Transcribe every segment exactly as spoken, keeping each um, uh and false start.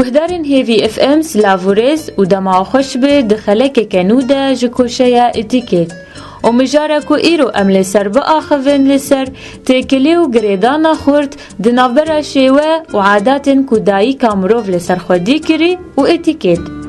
Guhdarên Hêvî F M, silav û rêz û dema xweş be di xelekeke nû de ji koşeya Etîkêt. Û mijara ku îro em li ser biaxivin li ser têkilî û girêdana xurt di navbera şêwe û adatên ku dayika mirov li ser xwe dî kirî û Etîkêt.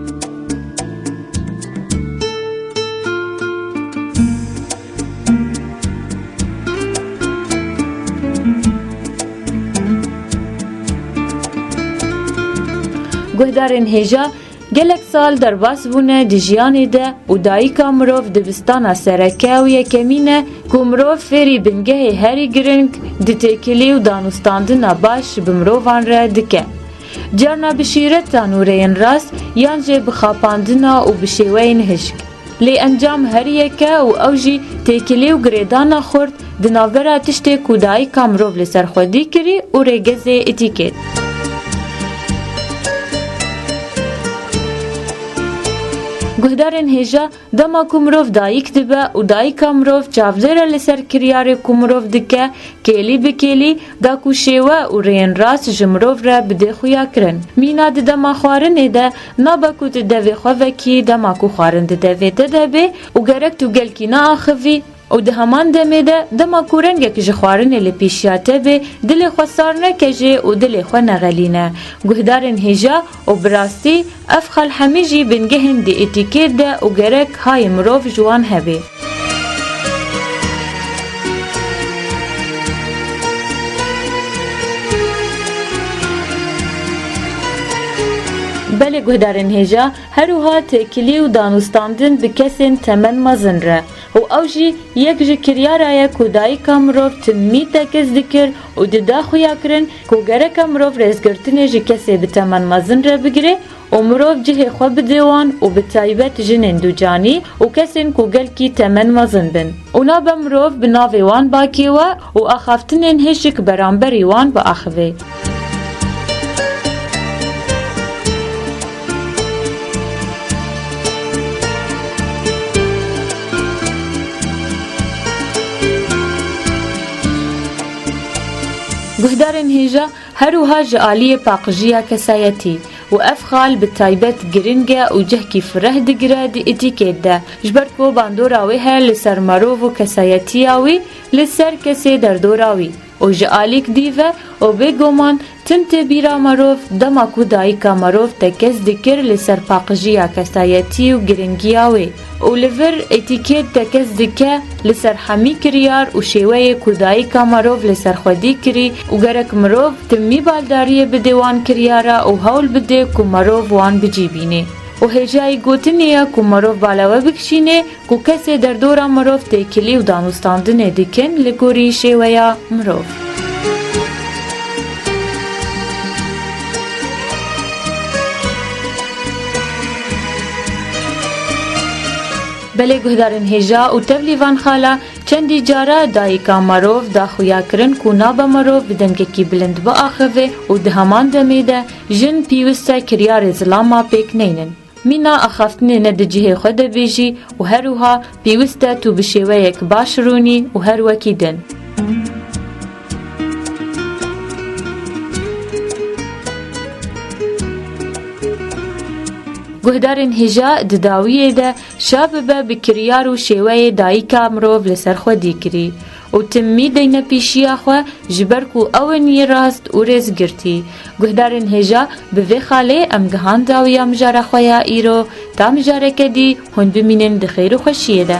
Guhdarên hêja, gelek sal derbas bûne di jiyanê de û dayika mirov dibistana sereke û yekemîn e ku mirov fêrî bingehê herî giring di têkilî û danûstandina baş bi mirovan re dike. Carna bi şîretan û rêyên rast yan jî bi xapandina û bi şêweyên hişk. Lê encam her yek e û ew jî têkilî û girêdana xurt di navbera tiştê ku dayika mirov li ser xwe dî kirî û rêgezê Etîkêt. Guhdarên hêja, dema ku mirov dayik dibe û dayika mirov çavdêr e li ser kiryarê ku mirov dike, kêlî bi kêlî da ku şêwe û rêyên rast ji mirov re bidê xuyakirin. Mîna di dema xwarinê de nabe ku tu devê xwe vekî dema ku xwarin di devê te de bê û gerek tu gelkî neaxivî û di heman demê de dema ku rengek ji xwarinê li pêşiya te bê, dilê xwe sar neke jê û dilê xwe nexelîne. Guhdarên hêja û bi rastî ev xal hemî jî bingehên di Etîkêt de û gerek hayê mirov ji wan hebe. Belê guhdarên hêja, her wiha têkilî û danûstandin bi kesên temen mezin re û ew jî yek ji kiryara ye ku dayika mirov timî tekez dikir û dida xuyakirin ku gereke mirov rêzgirtinê ji kesê bi temen mezin re bigire û mirov cihê xwe bide wan û bi taybet jinên ducanî û kesên ku gelkî temen mezin bin. Û nabe mirov bi navê wan bakê we û axaftinên hişk beramberî wan biaxive. Guhdarên hêja, her wiha ji aliyê paqijiya kesayetî û ev xal bi taybet giring e û cihkî fireh digire di Etîkêt de, ji ber ku bandora wê heye li ser merov û kesayetiya wî, li ser kesê derdora wî û ji alîk dî ve û bêguman tim tê bîra merov dema ku dayika merov tekez dikir li ser paqijiya kesayetî û giringiya wê. Û li vir Etîkêt tekez dike li ser hemî kiryar û şêweyê ku dayika merov li ser xwe dî kirî û gerek mirov timî baldariyê bide wan kiryara û hewl bide ku merov wan bi cî bîne. Û hêjayî gotinê ye ku merov bala we bikişîne ku kesê derdora mirov têkilî û danûstandinê dikin li gorî şêweya mirov. Belê guhdarên hêja û tevlî van xala, çendî cara dayika mirov da xuyakirin ku nabe mirov bi dengekî bilind biaxive û di heman demê de jin pîwist e kiryarê zilama pêk neynin. Mîna axaftinê ne di cihê xwe de bê jî û her wiha pêwist e tu bi şêweyek baş rûnî û her wekî din. Guhdarên hêja di dawiyê de şa bibe bi kiryar û şêweyê dayika mirov li ser xwe dî kirî û timî deyne pêşiya xwe, ji ber ku ew in yê rast û rêzgirtî. Guhdarên hêja, bi vê xalê em gihan dawiya mijara xwe ya îro, ta mijareke dî hûn bimînin di xêr û xweşiyê de.